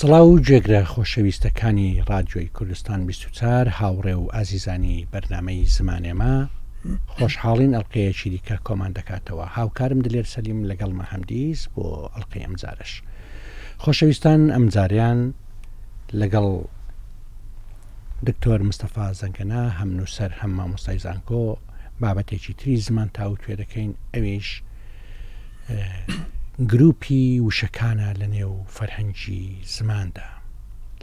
سڵاو گوێگرە خۆشەویستەکانی ڕادیۆی کوردستان 24 هاوڕێ و ئازیزانی بەرنامەی زمانێمە خۆشحاڵین ئەڵلقەیەکی دیکە کۆمان دەکاتەوە هاوکارم دلێر سەلیم لەگەڵ مەهەمدیس بۆ ئەڵلقەی ئەمجارش خۆشەویستان ئەمجاریان لەگەڵ دکتۆر مستەفا زەنگەنە هەم نووسەر هەم مامۆستای زانکۆ بابەتێکی تری زمان تاوتوێ دەکەین ئەویش گروپی وشەکانە لە نێو فەرهەنگی زماندا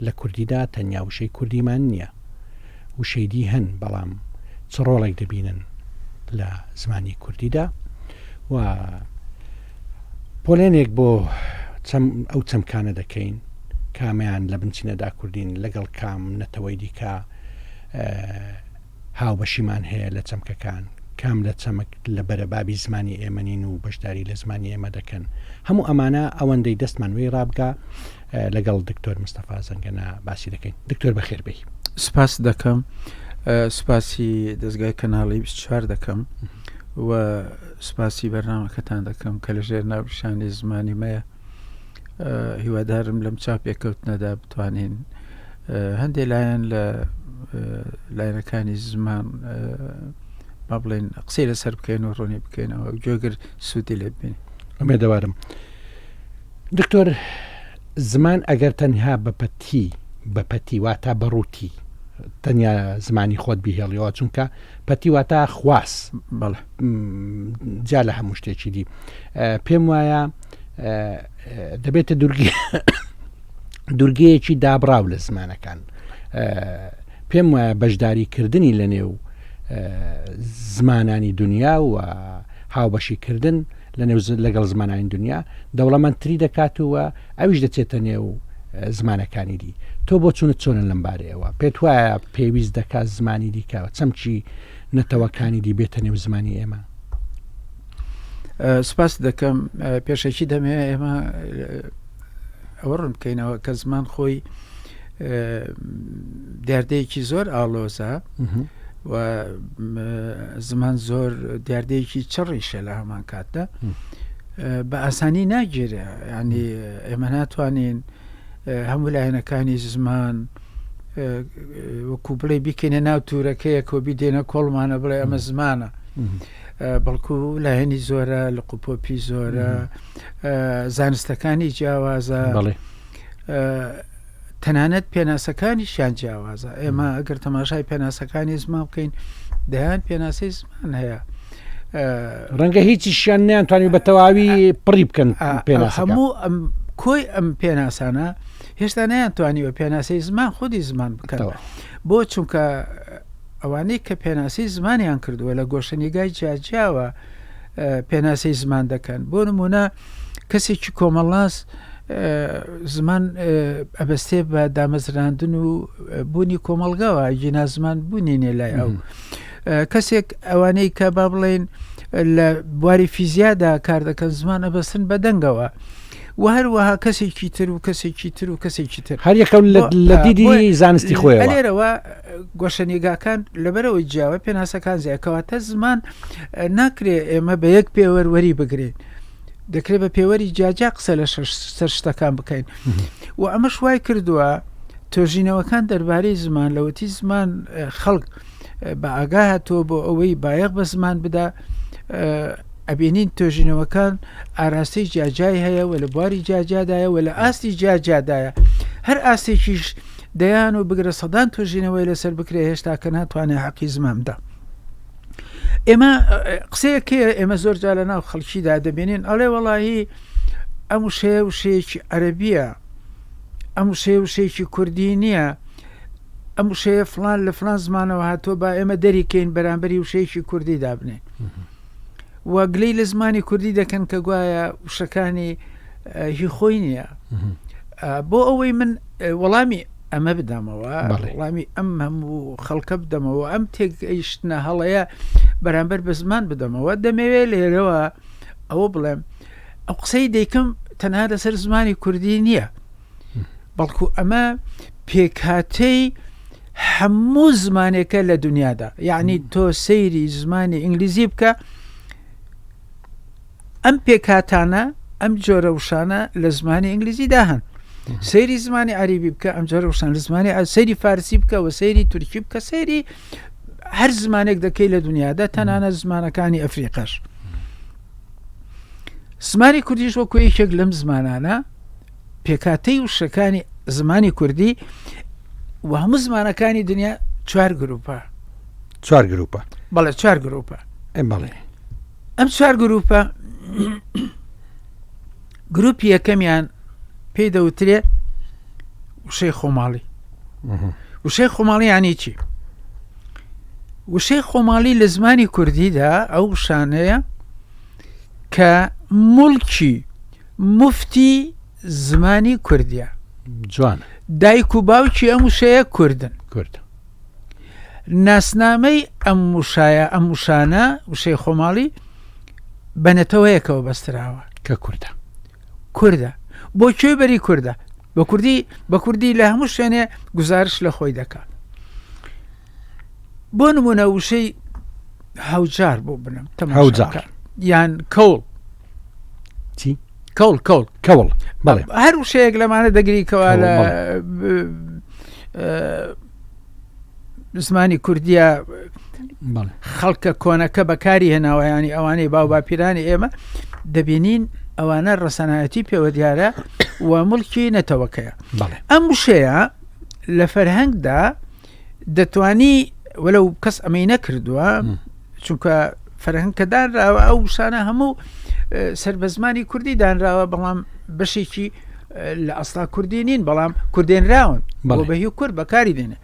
لە کوردیدا تەنیا وشەی کوردیمان نییە وشەی دی هەن بەڵام چ ڕۆڵێک دەبینن لە زمانی کوردیدا و پۆلێنێک بۆ ئەو چەمکانە دەکەین کامیان لە بنچینەدا کوردین لەگەڵ کام نەتەوەی دیکە هاوبەشیمان هەیە لە چەمکەکان کام لە چەمک لە بەرەبابی زمانی ئێمە نین و بەشداری لە زمانی ئێمە دەکەن هەموو ئەمانە ئەوەندەی دەستمان وی ڕابگا لەگەڵ دکتۆر مستەفا زەنگەنە باسی دەکەین دکتۆر بەخێر بێی. سپاست دەکەم سپاسی دەزگای کەناڵی 24 دەکەم و سپاسی بەرنامەکەتان دەکەم کە لە ژێر ناوشانی زمانی مەیە هیوادارم لەم چاپێکەوتنەدا بتوانین هەندێک لایەن لە لایەنەکانی زمان با بڵێن قسەی لەسەر بکەین و ڕوونی بکەینەوە گوێگر سوودی لێ ببین ئومێدەوارم دکتۆر زمان ئەگەر تەنها بە پەتی بە پەتی واتا بە ڕووتی تەنیا زمانی خۆت بهێڵیەوە چونکە پەتی واتا خواست بەڵێ جا لە هەموو شتێکی دی پێم وایە دەبێتە دوورگی دوورگەیەکی دابراو لە زمانەکان پێم وایە بەشداریکردنی لە نێو زمانانی دنیا و هاوبەشیکردن لە نێو لەگەڵ زمانانی دنیا دەوڵەمەندتری دەکات و ئەویش دەچێتە نێو زمانەکانی دی تۆ بۆ چونت چۆنن لەم بارەیەوە پێت وایە پێویست دەکات زمانی دیکە چەمکی نەتەوەکانی دی بێتە نێو زمانی ئێمە سپاس دەکەم پێشەکی دەمەوێ ئێمە ئەوە ڕوون بکەینەوە کە زمان خۆی دیاردەیەکی زۆر ئاڵۆزە و زمان زۆر دیاردەیەکی چڕیشە لە هەمان کاتدا بە ئاسانی ناگیرێ ینی ئێمە ناتوانین هەموو لایەنەکانی زمان وەکو بڵێ بیکەینە ناو تورەکەیەک و بیدێنە کۆڵمانە بڵێ ئەمە زمانە بەڵکو لایەنی زۆرە لقوپۆپی زۆرە زانستەکانی جیاوازە تەنانەت پێناسەکانیشیان جیاوازە ئێمە ئەگەر تەماشای پێناسەکانی زمان بکەین دەیان پێناسەی زمان هەیە ڕەنگە هیچیشیان نیان توانی بە تەواوی پڕی بکەن هەموو ئەم کۆی ئەم پێناسانە هێشتا نیان توانیوە پێناسەی زمان خودی زمان بکەنەوە بۆ چونکە ئەوانەی کە پێناسەی زمانیان کردووە لە گۆشەنیگای جیاجیاوە پێناسەی زمان دەکەن بۆ نمونە کەسێکی کۆمەڵناس زمان ئەبەستێ بە دامەزراندن و بوونی کۆمەڵگەوە گینا زمان بوونی نێ لای ئەو کەسێک ئەوانەی کە با بڵێن لە بواری فیزیادا کار دەکەن زمان ئەبەستن بە دەنگەوە و هەروەها کەسێکی تر و کەسێکی تر و کەسێکی تر هەر یەکەو لە دیدی زانستی خۆی لێرەوە گۆشەنیگاکان لەبەرەوەی جیاوە پێناسەکان زیای کەواتە زمان ناکرێ ئێمە بە یەک پێوەر وەری بگرین دەکرێت بە پێوەری جیاجیا قسە لە سەر شتەکان بکەین و ئەمەش وای کردووە توێژینەوەکان دەربارەی زمان لەوەتی زمان خەڵک بە ئاگا هاتووە بۆ ئەوەی بایەخ بە زمان بدا ئەبینین توێژینەوەکان ئاراستەی جیاجیای هەیە و لە بواری جیاجیادایە و لە ئاستی جیاجیادایە هەر ئاستێکیش دەیان و بگرە سەدان توێژینەوەی لەسەر بکرێ هێشتا کە ناتوانێت حەقی زمان بدا ئێمە قسەیەک هەیە ئێمە زۆر جار لە ناو خەڵکیدا دەبینین ئەڵێ وەڵاهی ئەم وشەیە وشەیەکی عەرەبیە ئەم وشەیە وشەیەکی کوردی نییە ئەم وشەیە فلان لە فلان زمانەوە هاتووە با ئێمە دەریکەین بەرامبەری وشەیەکی کوردی دابنێن و گلەی لە زمانی کوردی دەکەن کە گوایە وشەکانی هی خۆی نییە بۆ ئەوەی من وەڵامی ئەمە بدەمەوە وەڵامی ئەم هەموو خەڵکە بدەمەوە ئەم تێگەیشتنە هەڵەیە بەرامبەر بە زمان بدەمەوە دەمەوێت لێرەوە ئەوە بڵێم ئەو قسەی دەیکەم تەنها لەسەر زمانی کوردی نییە بەڵکو ئەمە پێکهاتەی هەموو زمانێکە لە دنیادا یعنی تۆ سەیری زمانی ئینگلیزی بکە ئەم پێکهاتانە ئەم جۆرە وشانە لە زمانی ئینگلیزیدا هەن سەیری زمانی عەریبی بکە ئەم جۆرە وشان لە زمانی سەیری فارسی بکە و سەیری تورکی بکە سەیری هەر زمانێک دەکەی لە دنیادا تەنانە زمانەکانی ئەفریقاش زمانی کوردیش وەکو یەکێک لەم زمانانە پێکاتەی وشەکانی زمانی کوردی و هەموو زمانەکانی دنیا چوار گروپە چوار گروپە بەڵێ چوار گروپە بەڵێ ئەم چوار گروپە گروپی یەکەمیان پێی دەوترێ وشەی خۆماڵی وشەی خۆماڵی ینی چی وشەی خۆماڵی لە زمانی کوردیدا ئەو وشانەیە کە مڵکی مفتی زمانی کوردیە جوان دایک و باوکی ئەم وشەیە کوردن کورد ناسنامەی ئەم وشایە ئەم وشانە وشەی خۆماڵی بە نەتەوەیەکەوە بەستراوە کە کوردە کوردە بۆ کوێ بەری کوردە بە کوردی بە کوردی لە هەموو شوێنێ گزارش لە خۆی دەکات بۆ نمونە وشەی هەوجار بۆ بنم هەوجار یان کەوڵ چی کەوڵ کەوڵ کەوڵ بەڵێ هەر وشەیەک لەمانە دەگری کەوا لە زمانی کوردیە خەڵکە کۆنەکە بەکاری هێناوە ینی ئەوانەی باو باپیرانی ئێمە دەبینین ئەوانە ڕسەنایەتی پێوە دیارە و مڵکی نەتەوەکەیە ئەم وشەیە لە فەرهەنگدا دەتوانی وەلو کەس ئەمەی نەکردووە چونکە فەرهەنگ کە دانراوە ئەو وشانە هەموو سەر بە زمانی کوردی دانراوە بەڵام بەشێکی لە ئەستا کوردی نین بەڵام کوردێنراون بەڵ بە هی کورد بەکاری دێنێ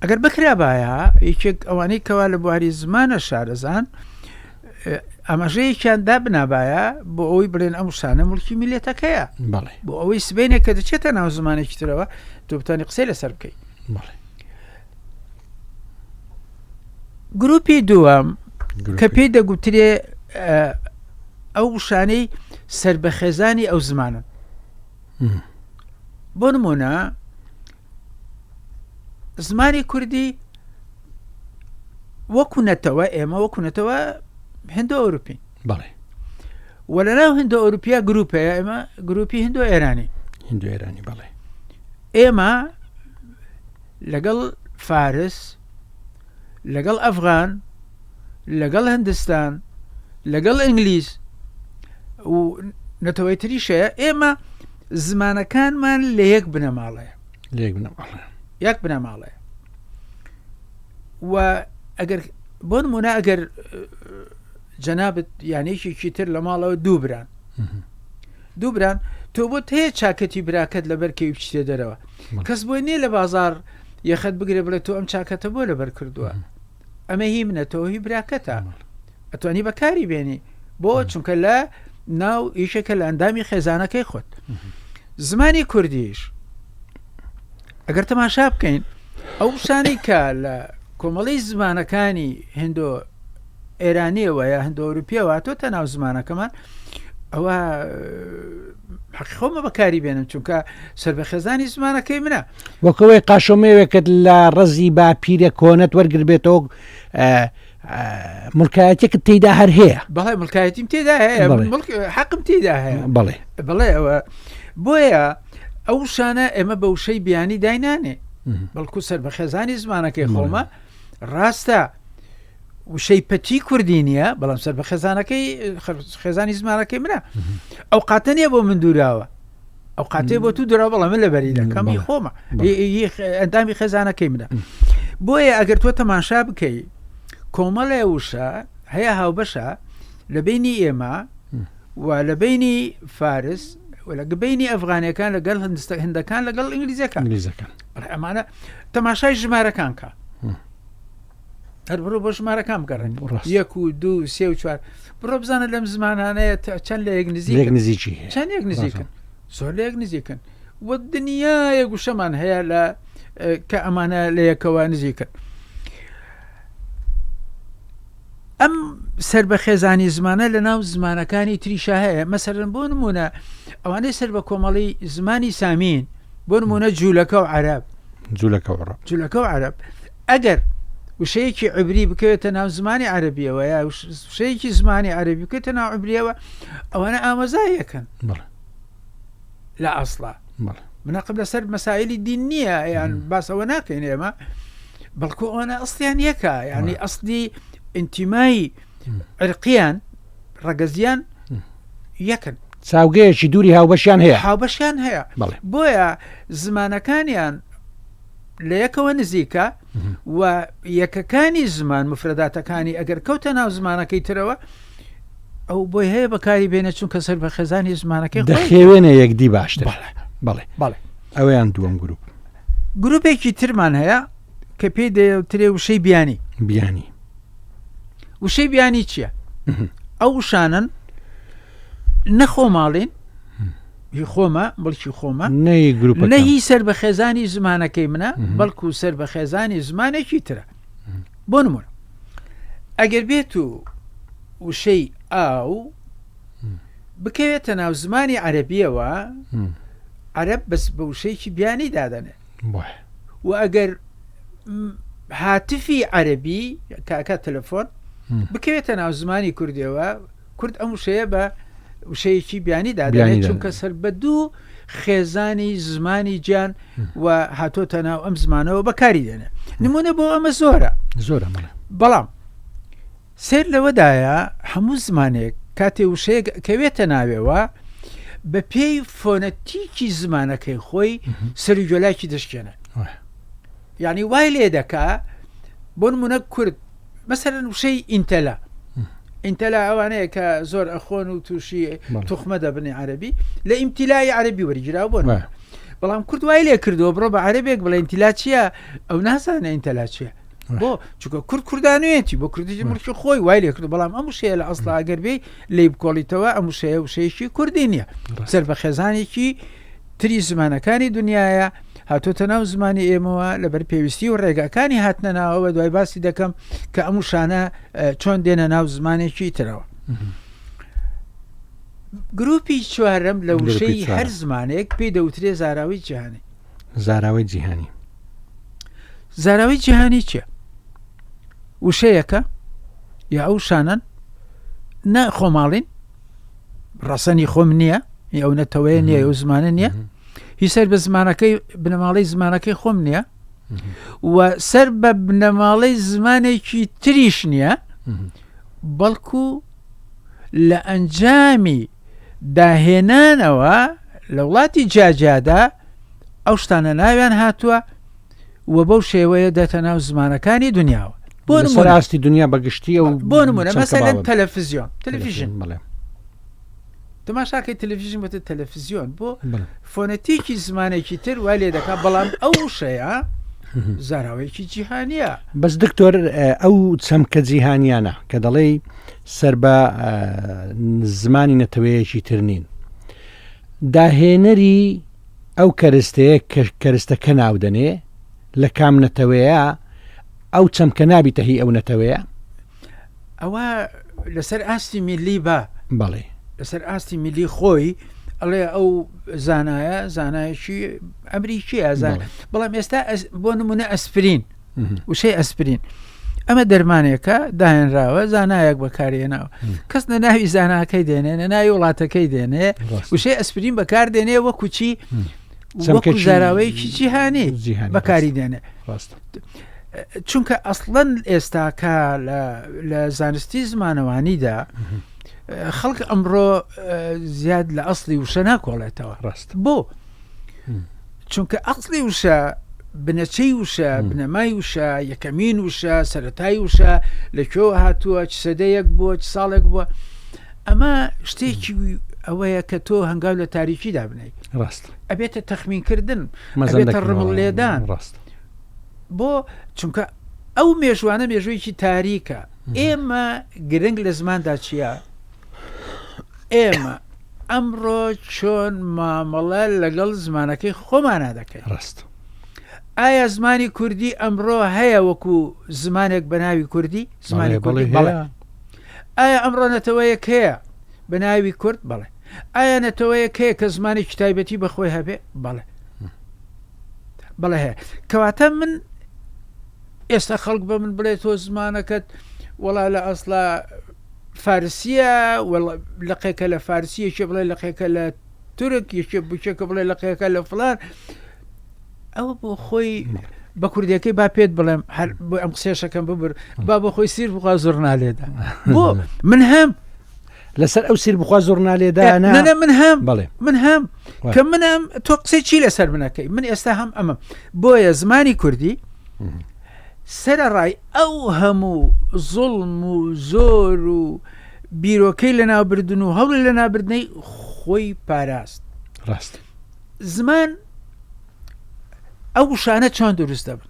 ئەگەر بکرابایە یەکێک ئەوانەی کەوا لە بواری زمانە شارەزان ئاماژەیەکیان دابنابایە بۆ ئەوەی بڵێن ئەم شانە مڵکی میلێتەکەیە بۆ ئەوەی سبینێک کە دەچێتە ناو زمانێکی ترەوە تۆ بتانی قسەی لەسەر بکەیت گروپی دووەم کە پێی دەگوترێ ئەو وشانەی سەر بە خێزانی ئەو زمانن بۆ نمونە زمانی کوردی وەکو نەتەوە ئێمە وەکو نەتەوە هندۆ ئەوروپین بەڵێ و لە ناو هندۆ ئەوروپیا گروپەیە ئێمە گروپی هندۆ ئێرانی هندۆ ئێرانی بەڵێ ئێمە لەگەڵ فارس لەگەڵ ئەفغان لەگەڵ هندستان لەگەڵ ئینگلیز و نەتەوەی تریشەیە ئێمە زمانەکانمان لە یەک بنەماڵەیە لە یەک بنەماڵەیە یەک بنەماڵەیە و ئەگەر بۆ نمونە ئەگەر جەنابت یانێکێکی تر لە ماڵەوە دوو بران دوو بران تۆ بۆت هەیە چاکەتی براکەت لەبەر کەی بچیتە دەرەوە کەس بۆی نییە لە بازار یەخەت بگرێ بڵێ تۆ ئەم چاکەتە بۆ لەبەر کردووە ئەمە هی منە تۆ هی براکەتە ئەتوانی بەکاری بێنی بۆ چونکە لە ناو یەکێکە لە ئەندامی خێزانەکەی خۆت زمانی کوردیش ئەگەر تەماشا بکەین ئەو وشانەی کە لە کۆمەڵی زمانەکانی هندۆ ئێرانیەوە یا هندۆ ئەوروپیەوە هاتۆتە ناو زمانەکەمان ئەوە حەقی خۆمە بەکاری بێنم چونکە سەر بە خێزانی زمانەکەی منە وەکەوەی قاشۆمێوێکت لە ڕەزی باپیرە کۆنەت وەرگربێتەوە مڵکایەتێکت تێدا هەر هەیە بەڵێ مڵکایەتیم تێدا هەیە حەقم تێدا هەیە بەڵێ بەڵێ ئەوە بۆیە ئەو شانە ئێمە بە وشەی بیانی داینانێ بەڵکو سەر بە خێزانی زمانەکەی خۆمە ڕاستە وشەی پەتی کوردی نییە بەڵام سەر بە خێزانەکەی خێزانی زمانەکەی منە ئەو قاتە نییە بۆ من دووراوە ئەو قاتێ بۆ تو درا بەڵام من لەبەری دەکەم خۆمە ئەندامی خێزانەکەی منە بۆیە ئەگەر تۆ تەماشا بکەی کۆمەڵێ وشە هەیە هاوبەشە لە بینی ئێمە و لە بینی فارس و لە بینی ئەفغانەکان لەگەڵ هندەکان لەگەڵ ئینگلیزەکان ئینگلیزەکان ئەمانە تەماشای ژمارەکان کە هەر بڕۆ بۆ ژمارەکان بگەڕێن یەک و دوو سێ و چوار بڕۆ بزانە لەم زمانانەیە چەند لە یەک نزیک نزیکی چەند یەک نزیکن زۆر لە یەک نزیکن. و دنیایەک وشەمان هەیە لە کە ئەمانە لە یەکەوە نزیکن. ئەم سەر بە خێزانی زمانە لە ناو زمانەکانی تریشا هەیە مەسەرن بۆ نمونە ئەوانەی سەر بە کۆمەڵی زمانی سامین بۆ نمونە جوولەکە و عەرب جوولەکە و عەرب جوولەکە و عەرب ئەگەر وشەیەکی عبری بکەوێتە ناو زمانی عەربیەوە یا وشەیەکی زمانی عەربی بکەوێتە ناو عبریەوە ئەوانە ئامۆزایەکەن لە ئەسڵا منەقم لەسەر مەسایلی دین نییە یان باسەوە ناکەین ئێمە بەڵکو ئەوانە ئەسلیان یەکە ینی ئەسلی ئینتیمایی عرقیان ڕەگەزیان یەکن چاوگەیەکی دووری هاوبەشیان هەیە هاوبەشیان هەیە بۆیە زمانەکانیان لە یەکەوە نزیکە و یەکەکانی زمان مفرەداتەکانی ئەگەر کەوتە ناو زمانەکەی ترەوە ئەو بۆی هەیە بەکاری بێنێت چونکە سەر بە خێزانی زمانەکەی دەخێوێنە یەکدی باشتر بەڵێ بەڵێ ئەویان دووەم گروپ گروپێکی ترمان هەیە کە پێی دەترێ وشەی بیانی بیانی وشەی بیانی چییە؟ ئەو وشانن نەخۆماڵین هی خۆمە بڵکی خۆمە نەهی سەر بە خێزانی زمانەکەی منە بەڵکو سەر بە خێزانی زمانێکی ترە بۆ نمونە ئەگەر بێت و وشەی ئاو بکەوێتە ناو زمانی عەربیەوە عەرب بەس بە وشەیەکی بیانی دادەنێ و ئەگەر هاتفی عەربی کاکە تەلەفۆن بکەوێتە ناو زمانی کوردیەوە کورد ئەم وشەیە بە وشەیەکی بیانی دادەنێت چونکە سەر بە دوو خێزانی زمانی گیان و هاتۆتە ناو ئەم زمانەوە بەکاری دێنێ نمونە بۆ ئەمە زۆرە زۆرە بەڵام سیر لەوەدایە هەموو زمانێک کاتێ وشەیەک کەوێتە ناوێوە بە پێی فۆنەتیکی زمانەکەی خۆی سەر و گۆلاکی دەشکێنە یعنی وای لێ دەکا بۆ نمونە کورد مەسەلەن وشەی ئینتەلا ئینتەلا ئەوانەیە کە زۆر ئەخۆن و تووشی توخمە دەبنی عەربی لە ئیمتیلای عەربی وەرگیرا بۆ بەڵام کورد وای لێ کردووە بڕۆ بە عەربێک بڵێ ئینتیلا چییە ئەو نازانە ئینتەلا چییە بۆ چونکە کورد کوردانوێتی بۆ کوردی ملکی خۆی وای لێ کرد بەڵام ئەم وشەیە لە ئەسڵا ئەگەر بێ لی بکۆڵیتەوە ئەم وشەیە وشەیەکی کوردی نییە سەر بە خێزانێکی تری زمانەکانی دنیاە هاتۆتە ناو زمانی ئێمەوە لەبەر پێویستی و ڕێگاکانی هاتنە ناوەوە دوای باسی دەکەم کە ئەم وشانە چۆن دێنە ناو زمانێکی ترەوە. گروپی چوارەم لە وشەی هەر زمانێک پێی دەوترێ زاراوی جیهانی. زاراوەی جیهانی. زاراوەی جیهانی چیە؟ وشەیەکە یا ئەو شانەن نە خۆماڵین ڕەسەنی خۆم نییە ئەو نەتەوەیە نییە ئەو زمانە نییە هی سەر بە زمانەکەی بنەماڵەی زمانەکەی خۆم نییە و سەر بە بنەماڵەی زمانێکی تریش نییە بەڵکو لە ئەنجامی داهێنانەوە لە وڵاتی جیاجیادا ئەو شتانە ناویان هاتووە و بەو شێوەیە دێتە ناو زمانەکانی دنیاوە بۆ نمونە ئاستی دنیا بەگشتی و بۆ نمونە مەسەلەن تەلەفزیۆن تەلەفیژن بڵێ تەماشاکەی تەلەفیژن بۆتە تەلەفزیۆن بۆ فۆنەتیکی زمانێکی تر وای لێ دەکات بەڵام ئەو وشەیە زاراوەیەکی جیهانیە بەس دکتۆر ئەو چەمکە جیهانیانە کە دەڵێی سەر بە زمانی نەتەوەیەکی تر نین داهێنەری ئەو کەرستەیە کە کەرستەکە ناودەنێ لە کام نەتەوەیە ئەو چەمکە نابیتە هی ئەو نەتەوەیە؟ ئەوە لەسەر ئاستی میلی با بەڵێ لەسەر ئاستی میلی خۆی ئەڵێ ئەو زانایە زانایەکی ئەمریکی ئازان بەڵام ئێستا بۆ نمونە ئەسپرین وشەی ئەسپرین ئەمە دەرمانێکە داهێنراوە زانایەک بەکارێناوە کەس نە ناوی زاناکەی دێنێ نە ناوی وڵاتەکەی دێنێ وشەی ئەسپرین بەکار دێنێ وەکو چی وەکو زاراوەیەکی جیهانی بەکاری دێنێ چونکە ئەسڵەن ئێستاکە لە زانستی زمانەوانیدا خەڵک ئەمڕۆ زیاد لە ئەسڵی وشە ناکۆڵێتەوە ڕاست بۆ چونکە ئەسڵی وشە بنەچەی وشە بنەمای وشە یەکەمین وشە سەتای وشە لە کوێوە هاتووە چ سەدەیەک بووە چ ساڵێک بووە ئەمە شتێکی ئەوەیە کە تۆ هەنگاو لە تاریکیدا بنیت ڕاست ئەبێتە تەخمینکردن ئەبێتە ڕمڵ لێدان ڕاست بۆ چونکە ئەو مێژوانە مێژوویەکی تاریکە ئێمە گرنگ لە زماندا چییە؟ ئێمە ئەمڕۆ چۆن مامەڵە لەگەڵ زمانەکەی خۆمانە دەکەین ڕاست ئایا زمانی کوردی ئەمڕۆ هەیە وەکو زمانێک بە ناوی کوردی زمانی کوردی بەڵێ ئایا ئەمڕۆ نەتەوەیەک هەیە بە ناوی کورد بەڵێ ئایا نەتەوەیەک هەیە کە زمانێکی تایبەتی بەخۆی هەبێ بەڵێ بەڵێ هەیە کەواتە من ئێستا خەڵک بە من بڵێ تۆ زمانەکەت وەڵا لە ئەسڵا فارسیە لقێکە لە فارسی یەکێ بڵێ لقێکە لە تورک یەکێ بچێکە بڵێ لقێکە لە فلان ئەوە بۆ خۆی بە کوردیەکەی با پێت بڵێم هەر بۆ ئەم قسێشەکەم ببر با بۆ خۆی سیر بخوا زۆر نالێدا بۆ من هەم لەسەر ئەو سیر بخوا زۆر نالێدا نە من هەم بڵێ من هەم کە منم تۆ قسەی چی لەسەر منەکەی من ئێستا هەم ئەمە بۆیە زمانی کوردی سەرەڕای ئەو هەموو زوڵم و زۆر و بیرۆکەی لەناوبردن و هەوڵی لەنابردنەی خۆی پاراست. ڕاست. زمان ئەو وشانە چۆن دروست دەبن؟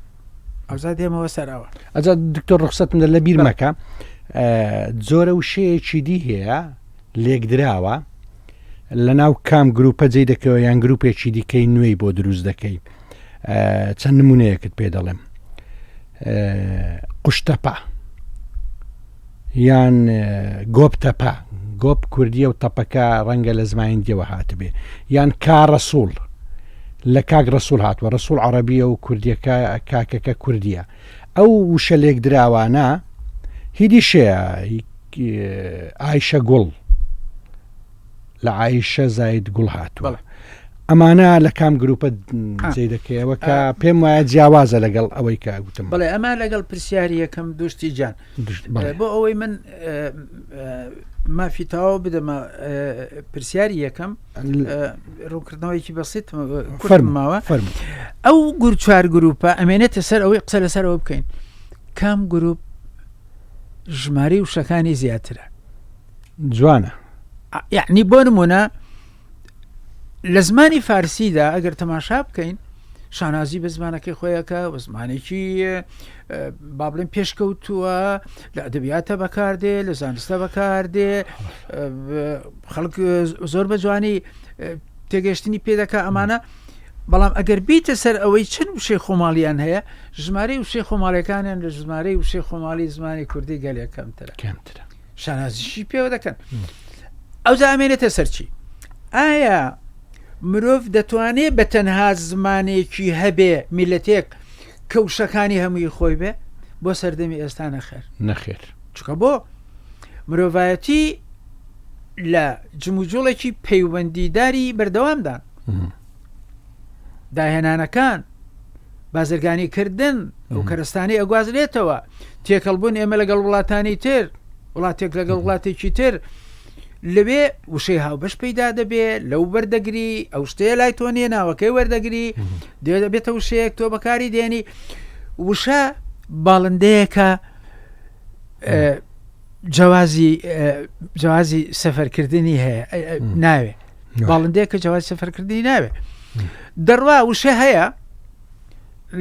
ئەوجا دێمەوە سەر ئەوە. ئەجا دکتۆر ڕوخسەتم لە لەبیر مەکە جۆرە وشەیەکی دی هەیە لێکدراوە لە ناو کام گروپە جێ دەکەوە یان گروپێکی دیکەی نوێی بۆ دروست دەکەی چەند نمونەیەکت پێ دەڵێم قوشتەپە یان گۆپتەپە گۆپ کوردیە و تەپەکە ڕەنگە لە زمانی دیەوە هاتبێ یان کاڕەسوڵ لە کاک ڕسوول هاتووە ڕسوول عربیە و کوردیەکە کاکەکە کوردیە ئەو وشە لێکدراوانە هیدی شەیە ئایشە گوڵ لە عیشە زاید گوڵ هاتووە ئەمانە لە کام گروپە جێ دەکەیەوە کە پێم وایە جیاوازە لەگەڵ ئەوەی کە گوتم بڵێ ئەمە لەگەڵ پرسیاری یەکەم دوستی جان بۆ ئەوەی من مافی تەواو بدەمە پرسیاری یەکەم ڕوونکردنەوەیکی بەسیت فەرماوە ئەو گور چوار گروپە ئەمێنێتە سەر ئەوەی قسە لەسەرەوە بکەین کام گروپ ژمارەی وشەکانی زیاترە جوانە یعنی بۆ نمونە لە زمانی فارسیدا ئەگەر تەماشا بکەین شانازی بە زمانەکەی خۆیەکە و زمانێکی با بڵێن پێشکەوتووە لە ئەدەبیاتە بەکاردێ لە زانستە بەکاردێ خەڵک زۆر بە جوانی تێگەشتنی پێدەکە ئەمانە بەڵام ئەگەر بیتە سەر ئەوەی چەند وشەی خۆماڵیان هەیە ژمارەی وشەی خۆماڵەکانیان لە ژمارەی وشەی خۆماڵی زمانی کوردی گەلێک کەمترە کەمترە شانازیشی پێوە دەکەن ئەوجا ئەمێنێتە سەرچی ئایا مرۆڤ دەتوانێت بە تەنها زمانێکی هەبێ میلەتێک کە وشەکانی هەمووی خۆی بێ بۆ سەردەمی ئێستا نەخێر نەخێر چکە بۆ مرۆڤایەتی لە جموجوڵێکی پەیوەندیداری بەردەوامدان داهێنانەکان بازرگانی کردن ئەو کەرستانی ئەگوازرێتەوە تێکەڵبوون ئێمە لەگەڵ وڵاتانی تر وڵاتێک لەگەڵ وڵاتێکی تر لەوێ وشەی هاوبەش پەیدا دەبێ لەو بەردەگری ئەو شتەیە لای تۆ نییە ناوەکەی وەردەگری دێ دەبێتە وشەیەک تۆ بەکاری دێنی وشە باڵندەیەکە جەوازی جەوازی سەفەرکردنی هەیە ناوێ باڵندەیە کە جەوازی سەفەرکردنی ناوێ دەڕوا وشە هەیە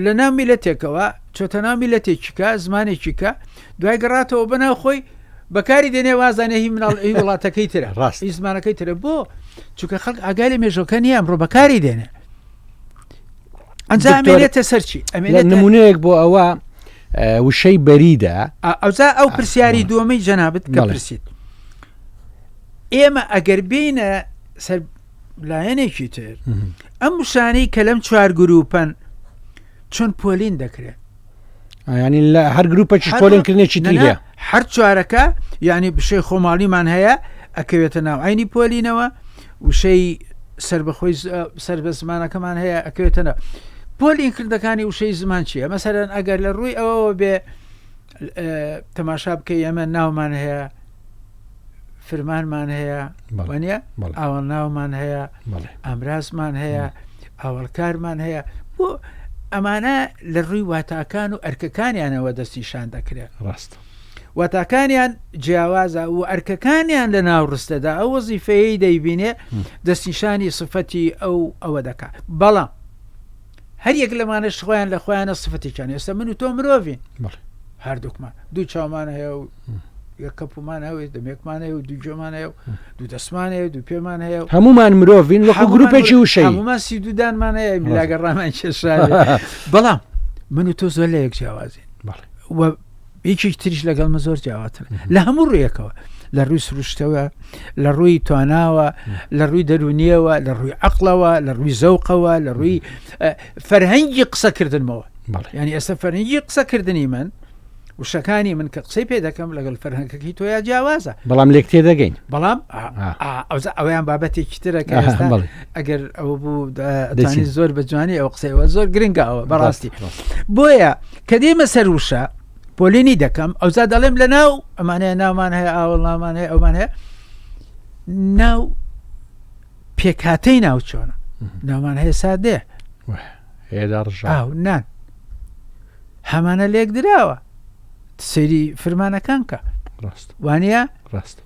لە ناو میلەتێکەوە چۆتە ناو میلەتێکیکە زمانێکیکە دوای گەڕاتەوە بەناو خۆی بەکاری دێنێ وازانێ هی مناڵ هی وڵاتەکەی ترە ڕاست هی زمانەکەی ترە بۆ چونکە خەڵک ئاگای لە مێژۆکە نییە ئەمڕۆ بەکاری دێنێ ئەنجا ئەمێنێتە سەرچی ئەمێنێت نمونەیەک بۆ ئەوە وشەی بەریدا ئەوجا ئەو پرسیاری دووەمەی جەنابت کە پرسیت ئێمە ئەگەر بینە سەر لایەنێکی تر ئەم وشانەی کە لەم چوار گروپەن چۆن پۆلین دەکرێت ینی لە هەر گروپێکی پۆلێنکردنێکی تری هەیە هەر چوارەکە یعنی بشەی خۆماڵیمان هەیە ئەکەوێتە ناو عینی پۆلینەوە وشەی سربەخۆی سەر بە زمانەکەمان هەیە ئەکەوێتە ناو پۆلین کردەکانی وشەی زمان چییە مەسەرەن ئەگەر لە ڕووی ئەوەوە بێ تەماشا بکەی ئەمە ناومان هەیە فرمانمان هەیە وانە ئاوەڵ ناومان هەیە ئامرازمان هەیە ئاوەڵکارمان هەیە بۆ ئەمانە لە ڕووی واتاکان و ئەرکەکانیانەوە دەستنیشان دەکرێت ڕاست واتاکانیان جیاوازە و ئەرکەکانیان لە ناو ڕستەدا ئەو وەزیفەیە دەیبینێ دەستنیشانی سفەتی ئەو ئەوە دەکات بەڵام هەر یەک لەمانەش خۆیان لە خۆیانە سفەتێکیان ئێستا من و تۆ مرۆڤین هەردووکمان دوو چاومان هەیە و. یەک کەپومان هەیە دەمێکمان هەیە و دوو گوێمان هەیە و دوو دەستمان هەیە و دوو پێمان هەیە و هەمومان مرۆڤین وەکو گروپێکی وشەی هەمومان سیدودانمان هەیە میلاگە ڕامان کێشا بەڵام من و تۆ زۆر لە یەک جیاوازین و یەکێک تریش لەگەڵ من زۆر جیاواتر لە هەموو ڕوویەکەوە لە ڕووی سروشتەوە لە ڕووی تواناوە لە ڕووی دەرونیەوە لە ڕووی عقلەوە لە ڕووی زەوقەوە لە ڕووی فەرهەنگی قسەکردنمەوە ینی ئێستا فەرهەنگی قسەکردنی من وشەکانی من کە قسەی پێ دەکەم لەگەڵ فەرهەنگەکەی تۆیا جیاوازە بەڵام لێک تێدەگەین بەڵام ئەویان بابەتێکی ترە کە ئەگەر ئەوە بوو دەتوانین زۆر بە جوانی ئەو قسەیەوە زۆر گرنگە ئەوە بەڕاستی بۆیە کە دێمە سەر وشە پۆلینی دەکەم ئەوجا دەڵێم لە ناو ئەمانەیە ناومان هەیە ئاوەڵنامان هەیە ئەومان هەیە ناو پێکهاتەی ناو چۆنە ناومان هەیە سادەیە ئاو نان هەمانە لێک دراوە سەیری فرمانەکان کە ڕاست وانە ڕاست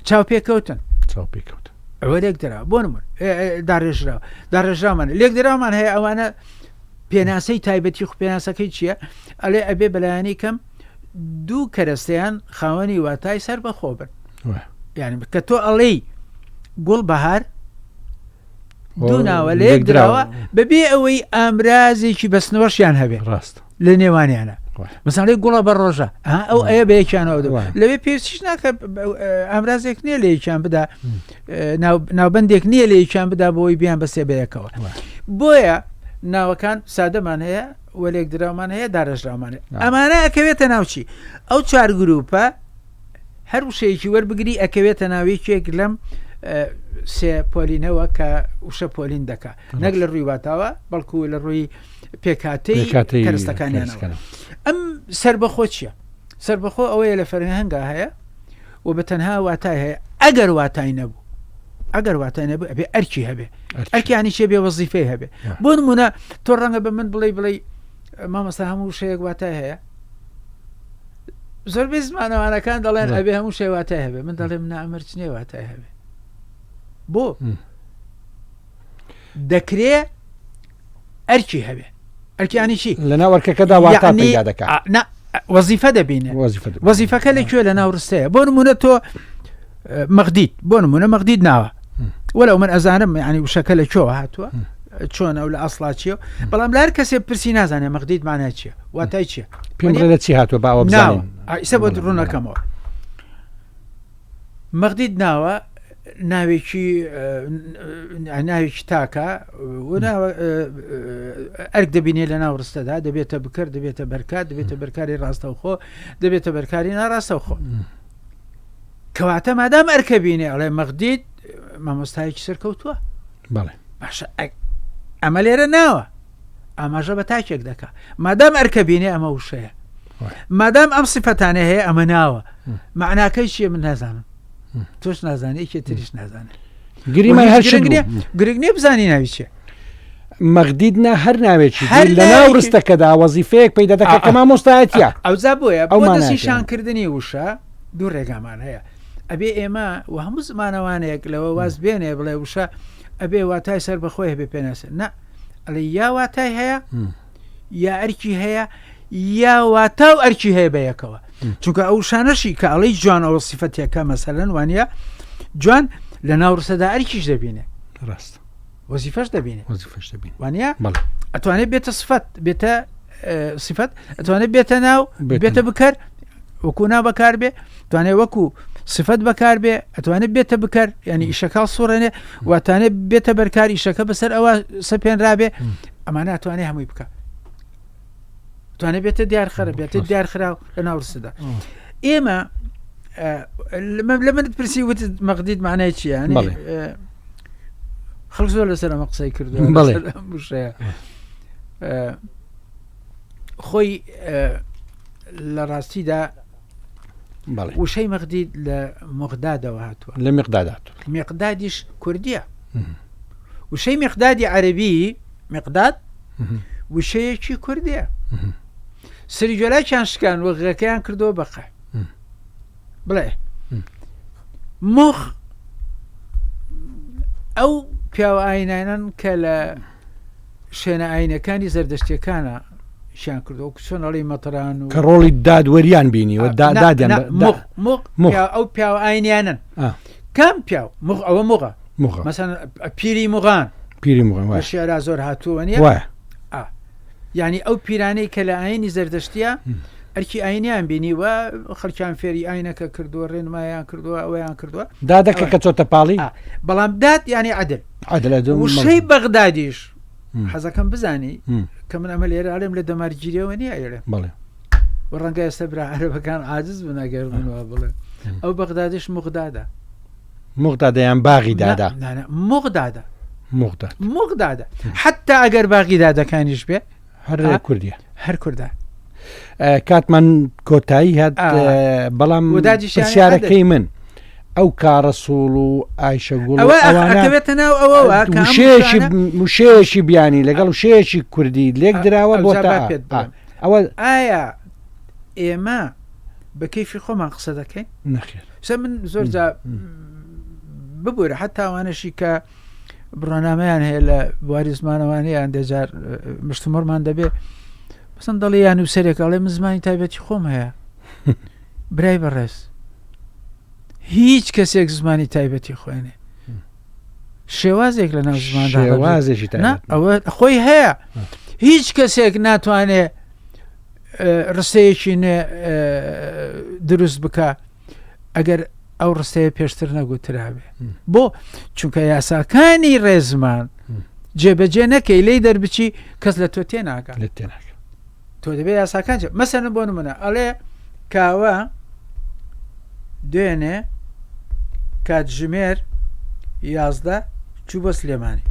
چاوپێکەوتن چاوپێکەوتن ئەوە لێک درا بۆ نمون داڕێژراوە داڕێژرامان لێک درامان هەیە ئەوانە پێناسەی تایبەتی خو پێناسەکەی چییە ئەلێ ئەبێ بەلایەنی کەم دوو کەرەستەیان خاوەنی واتای سەر بەخۆ بن یعنی کە تۆ ئەڵێی گوڵ بەهار دوو ناوە لە یەک دراوە بەبێ ئەوەی ئامرازێکی بەستنەوەشیان هەبێ ڕاست لە نێوانیانە مەساڵی گوڵە بە ڕۆژە ئەو ئەیە بە یەکیانەوە لەوێ پێویستیش ناکە ئامرازێک نییە لە یەکیان بدا ناوبندێک نییە لە یەکیان بدا بۆی بیان بەسێ بەیەکەوە بۆیە ناوەکان سادەمان هەیە وەلێکدراومان هەیە دارێژراومان هەیە ئەمانە ئەکەوێتە ناوچی ئەو چوار گروپە هەر وشەیەکی وەربگری ئەکەوێتە ناو یەکێک لەم سێ پۆلینەوە کە وشە پۆلین دەکا نەک لە ڕووی واتاوە بەڵکو لە ڕووی پێکهاتەی کەرستەکانیانەوە ئەم سربەخۆ چییە؟ سربەخۆ ئەوەیە لە فەرهەنگا هەیە و بە تەنها واتای هەیە ئەگەر واتای نەبوو ئەگەر واتای نەبوو ئەبێ ئەرکی هەبێ ئەرکیانی چێ بێ وەزیفەی هەبێ بۆ نمونە تۆ ڕەنگە بە من بڵێ بڵێ مامۆستا هەموو شەیەک واتای هەیە زۆربەی زمانەوانەکان دەڵێن ئەبێ هەموو شێ واتای هەبێ من دەڵێم نامرچ نییە واتای هەبێ بۆ دەکرێ ئەرکی هەبێ ئەرکیانی چی لە ناو ئەرکەکەدا واتا پەیدا دەکات وەزیفە دەبینێ وەزیفەکە لە کوێ لە ناو ڕستەیە بۆ نمونە تۆ مەغدید بۆ نمونە مەغدید ناوە وەلو من ئەزانم ینی وشەکە لە کوێوە هاتووە چۆن ئەو لە ئەسڵا چییە بەڵام لە هەر کەسێ پرسی نازانێ مەغدید مانای چییە واتای چییە پێم بڵێ لە چی هاتووە باوە بزانین ئیسە بۆ ڕوونەکەمەوە مەغدید ناوە ناوێکی ناوێکی تاکە ئەرک دەبینێ لە ناو ڕستەدا دەبێتە بکەر دەبێتە بەرکار دەبێتە بەرکاری ڕاستەوخۆ دەبێتە بەرکاری ناڕاستەوخۆ کەواتە مادام ئەرکە بینێ ئەڵێ مەغدید مامۆستایەکی سەرکەوتووە بەڵێ باشە ئەمە لێرە ناوە ئاماژە بە تاکێک دەکا مادام ئەرکە بینێ ئەمە وشەیە مادام ئەم سفەتانە هەیە ئەمە ناوە معناکەی چیە من نازانم تۆش نازانانی یەکێ تریش نازانێت گریمان هەر گرنگ گرنگ نیە بزانی ناوی چیە مەغدید نا هەر ناوێکی هەر لە ناو ڕستەکەدا وەزیفەیەک پەیدا دەکات کە مامۆستایەتیە ئەوجا بۆیە ئەو ماناشانکردنی وشە دوو ڕێگامان هەیە ئەبێ ئێمە و هەموو زمانەوانێک لەوە واز بێنێ بڵێ وشە ئەبێ واتای سەر بەخۆی هەبێ پێناسە نا ئەڵێ یا واتای هەیە یا ئەرکی هەیە یا واتا و ئەرکی هەیە بە یەکەوە چونکە ئەو شانەشی کە ئەڵی جوان ئەوە سیفەتێکە مەسەلەن وانە جوان لە ناو ڕسەدا ئەرکیش دەبینێ ڕاست وەزیفەش دەبینێ وەزیفەش دەبینێ وانە ئەتوانێت بێتە سفەت بێتە سفەت ئەتوانێت بێتە ناو بێتە بکەر وەکو نا بەکار بێ توانێت وەکو سفەت بەکار بێ ئەتوانێت بێتە بکەر ینی ئیشەکە سوڕێنێ واتانێت بێتە بەرکار ئیشەکە بەسەر ئەوە سەپێنرابێ ئەمانە ئەتوانێت هەمووی بکە توانێت بێتە دیارخەرە بێتە دیارخرا لە ناوڕسدا ئێمە لە من پرسی وت مەقدید معنای چییە خەڵک زۆر لەسەر ئەمە قسەی کردو بەڵێ خۆی لە ڕاستیدا وشەی مەغدید لە مغدادەوە هاتووە لە مقدادات مقدادیش کوردیە وشەی مقدادی عەربی مقداد وشەیەکی کوردیە سری جۆلاکیان شکان وەغەکەیان کردەوە بەقە بڵێ مخ ئەو پیاوە ئاینانن کە لە شوێنە ئاینەکانی زەردەشتیەکانە. شیان کردو چۆن ئەڵی مەتران و کە ڕۆڵی دادوەریان بینیوە دادیان مغ ئەو پیاو ئاینیانن کام پیاو مغ ئەوە مغە مەسەن پیری مغان پیری مغان شعرا زۆر هاتووە نیە یعنی ئەو پیرانەی کە لە ئاینی زەردەشتیە ئەرکی ئاینیان بینی و خەڵکیان فێری ئاینەکە کردووە ڕێنمایان کردووە ئەویان کردووە دادەکە کە چۆتە پاڵی بەڵام داد ینی عدل عدل وشەی بەغدادیش حەزەکەم بزانی کە من ئەمە لێرە ئەڵێم لە دەمارگیریەوە نییە ئەڵێم بەڵێ ڕەنگە ئێستا برا عەرەبەکان عاجز بن ئەگەر من وا بڵێم ئەو بەغدادیش مغدادە مغدادە یان باغی دادا مغدادە مغداد مغدادە حتا ئەگەر باغی دادەکانیش بێ هەر کوردیە هەر کوردە کاتمان کۆتایی هات بەڵام پرسیارەکەی من ئەو کاڕەسوڵ و ئایشە گوڵ ئەوەکەوێتە ناو ئەوەوە وشەیەکی بیانی لەگەڵ وشەیەکی کوردی لێک دراوە بۆ پێت ئەوە ئایا ئێمە بە کەیفی خۆمان قسە دەکەین نەخێر سە من زۆر جا ببوورە حتاوانەشی کە بڕوانامەیان هەیە لە بواری زمانەوانی هەندێک جار مشتومڕمان دەبێ بەسەن دەڵێ یان نووسەرێک ئەڵێ من زمانی تایبەتی خۆم هەیە برای بەڕێز هیچ کەسێک زمانی تایبەتی خوێنێ شێوازێک لە ناو زمان شێوازێکی ئەوە خۆی هەیە هیچ کەسێک ناتوانێ ڕستەیەکی نوێ دروست بکە ئەگەر ئەو ڕستەیە پێشتر نەگوترابێ بۆ چونکە یاساکانی ڕێزمان جێبەجێ نەکەی لی دەربچی کەس لە تۆ تێناگە لە تێناگە تۆ دەبێ یاساکان مەسەن بۆ نمونە ئەڵێ کاوە دوێنێ کاتژمێر 11 چوو بۆ سلێمانی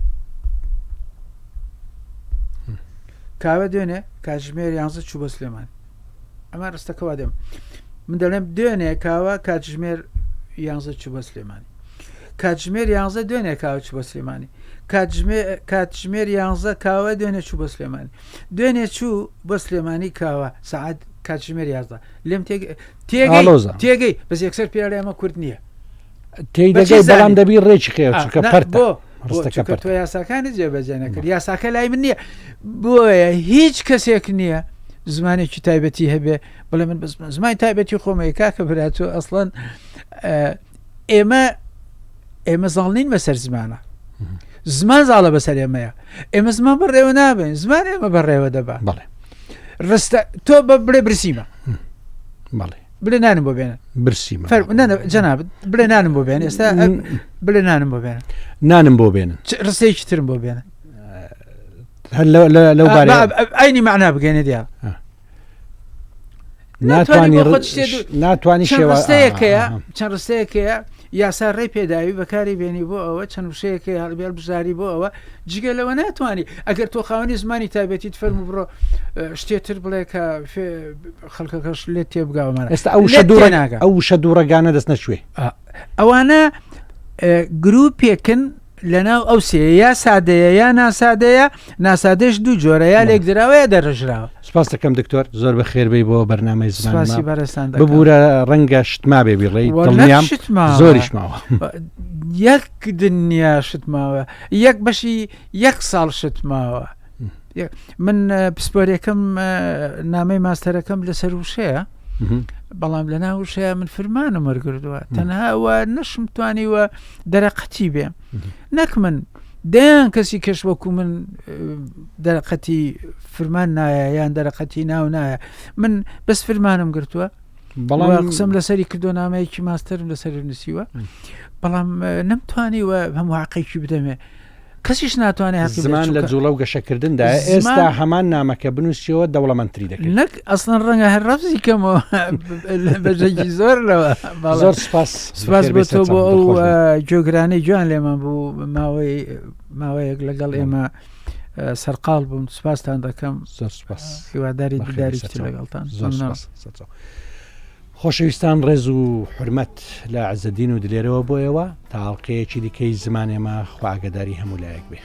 کاوە دوێنێ کاتژمێر 11 چوو بۆ سلێمانی ئەمە ڕستەکە وا دێم من دەڵێم دوێنێ کاوە کاتژمێر یانزە چوو بە سلێمانی کاتژمێر یانزە دوێنێ کاوە چوو بە سلێمانی کاتژمێر یانزە کاوە دوێنێ چوو بە سلێمانی دوێنێ چوو بۆ سلێمانی کاوە سعات کاتژمێر یازدە لێم تێگەی تێگەی بەس یەکسەر پێڵێ ئەمە کورد نییە تێی دەگەی بەڵام دەبی ڕێکی خێر چونکە پەرتە بۆ ڕستەکە پەرتە تۆ یاساکانی جێبەجێ نەکرد یاساکە لای من نییە بۆیە هیچ کەسێک نییە زمانێکی تایبەتی هەبێ بڵێ من بەس زمانی تایبەتی خۆمەیە کاکە برا تۆ ئەسڵەن ئێمە ئێمە زاڵ نین بەسەر زمانە زمان زاڵە بەسەر ئێمەیە ئێمە زمان بەڕێوە نابین زمان ئێمە بەڕێوە دەبا بەڵێ ڕستە تۆ بە بڵێ برسیمە بەڵێ بلێ نانم بۆ بێنە برسیمە فەرموو نە نە جەنابت بلێ نانم بۆ بێنە ئێستا بلێ نانم بۆ بێنە نانم بۆ بێنن چ ڕستەیەکی ترم بۆ بێنە هەر لە- لە- لەو بارەیە ئەینی معنا بگەێنێ دیار ناتوانانی بۆ خۆت شتێ دوو- ناتوانانی چەند شێوە ڕستەیەکەیە چەند ڕستەیەکەیە یاسا ڕێی پێداوی بەکاری بێنی بۆ ئەوە چەند وشەیەکەی هەڵبێڵ بژاری بۆ ئەوە جگە لەوە ناتوانانی ئەگەر تۆ خاوەنی زمانی تایبەتیت فەرموو بڕۆ شتێ تر بڵێ کە خەڵکەکەش لێت تێبگا ئەمانە ئێستا ئەو لێت شە دوو تێناگا. ئەو وشە دوو ڕەگانە دەست نەچوێ ئەوانە گروپێکن لەناو ئەو سێ یا سادەیە یا ناسادەیە ناسادەش دوو جۆرە یا لێکدراوە یا دەڕژراوە سپاس دەکەم دکتۆر زۆر بەخێربێی بۆ بەرنامەی سپاسی زمانمان بەڕێزتان دەکەم. ببوورە ڕەنگە شت مابێ بیڵێی وەڵا دڵنیام شت ماوە. زۆریش ماوە یەک دنیا شت ماوە یەک بەشی یەک ساڵ شت ماوە من پسپۆرێکم نامەی ماستەرەکەم لەسەر وشەیە بەڵام لە ناو وشەیە من فرمانم وەرگردووە تەنها وە نەشم توانیوە دەرەقەتی بێ نەک من دەیان کەسی کەش وەکو من دەرەقەتی فرمان نایە یان دەرەقەتی ناو نایە من بەس فرمانم گرتووە بەڵام قسەم لەسەری کردو نامەیەکی ماستەرم لەسەر نووسیوە بەڵام نەمتوانیوە هەموو حقێکی بدەمێ کەسیش ناتوانێت هەقی زمان لە جوڵە و گەشەکردندا ئێستا هەمان نامەکە بنووسیەوە دەوڵەمەندتری دەکەیت نەک ئەسڵەن ڕەنگە هەر ڕەفزی کەمەوە بەژێکی زۆر لەوە زۆر سپاس سپاس بۆ تۆ بۆ ئەو جۆگرانەی جوان لێمان بوو ماوەی ماوەیەک لەگەڵ ئێمە سەرقاڵ بوون سپاستان دەکەم زۆر سپاس هیواداری دیداری لەگەڵتان زۆر سپاس. خۆشەویستان ڕێز و حورمەت لە عزەدین و دلێرەوە بۆ ئێوە تا ئەڵقەیەکی دیکەی زمانێمە خوا ئاگەداری هەموو لایەک بێ.